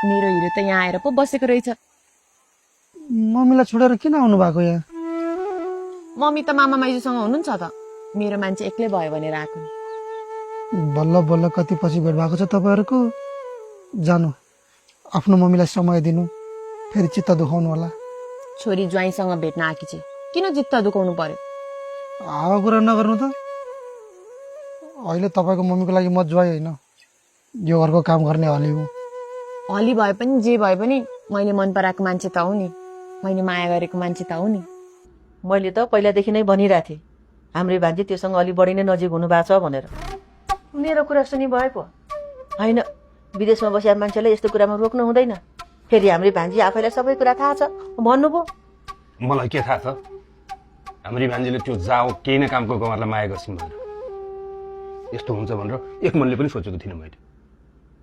मेरो हिरो त यहाँ आएर पो बसेको रहेछ। मम्मीलाई छोडेर किन आउनु भएको यहाँ? मम्मी त मामा माइजूसँग हुनुहुन्छ त, मेरो मान्छे एक्लै भयो भनेर आएको नि। बल्ल बल्ल कति पछि भेट भएको छ तपाईँहरूको। जानु, आफ्नो मम्मीलाई समय दिनु, फेरि चित्त दुखाउनु होला। छोरी ज्वाइँसँग भेट्न आएकी चाहिँ किन चित्त दुखाउनु पर्यो? हावा कुरा नगर्नु त। अहिले तपाईँको मम्मीको लागि म ज्वाइँ होइन, यो घरको काम गर्ने हली हुँ। हली भए पनि जे भए पनि मैले मन पराएको मान्छे त हो नि, मैले माया गरेको मान्छे त हो नि। मैले त पहिलादेखि नै भनिरहेको थिएँ हाम्रो भान्जी त्योसँग अलि बढी नै नजिक हुनु भएको छ भनेर। मेरो कुरा सुनि भयो पो। होइन, विदेशमा बसेर मान्छेलाई यस्तो कुरामा रोक्नु हुँदैन। फेरि हाम्रो भान्जी आफैलाई सबै कुरा थाहा छ भन्नु पो। मलाई के थाहा छ हाम्रो भान्जीले त्यो जाओ केही न कामको गमारलाई माया गर्छिन् भनेर। यस्तो हुन्छ भनेर एक मनले पनि सोचेको थिइनँ मैले।